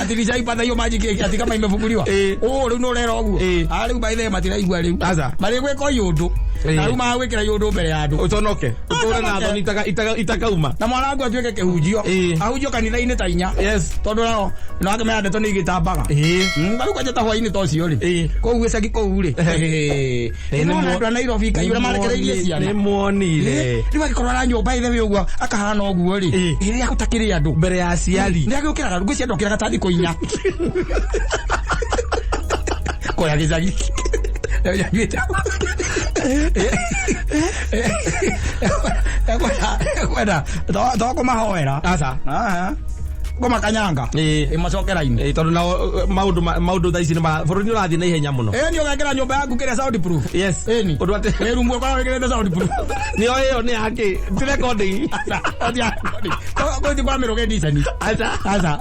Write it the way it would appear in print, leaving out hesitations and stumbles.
Ati nishaipata hiyo maji ati kama imefunguliwa. Oh, rĩu no ũrera ũguo. Ah, rĩu by the way matiraigua rĩu. Aca. Marĩgwĩka iũndũ. Na rĩu magwĩkĩra iũndũ mbere ya andũ. Ũconoke, ũtũre na Ũconoke. thoni itakauma. Na mwana wangu atuĩke kĩhunjio. Ahunjio kanitha-inĩ ta 4. Tondũ nao no akĩmenya ndeto nĩ igĩtambaga. Rĩu kwanja ta hwaĩ-inĩ ta ũcio rĩ. Kũu gĩcagi kũu rĩ. Nĩ andũ a Nairobi kaiyũra marekereirie ciana. Nĩ muonire. Rĩu angĩkorwo ara nyũmba ithe wĩ ũguo akahana ũguo rĩ. Rĩrĩa gũtakĩrĩ andũ. Mbere ya aciari. Nĩ agĩũkĩraga ngwĩciria ndokĩraga ta thikũ 4. Kũrĩa gĩcagi. Nyuĩte. Ekwenda to kũmahoera. Aca. Aha. Kũmakanyanga. Ĩmacokera-inĩ. Tondũ nao maũndũ thaa ici nĩ bũrũri nĩ ũrathiĩ na ihenya mũno. Ĩni ũgekĩra nyũmba yaku kĩrĩa sound proof. Yes. Ĩni. Ũndũ atĩ Ĩ rumu ũkoragwo wĩkĩrĩte sound proof. Nĩyo ĩyo nĩ yakĩ? Ti recording. Aca. Kũu ti kwa mĩrũgĩ ndicani. Aca. Aca.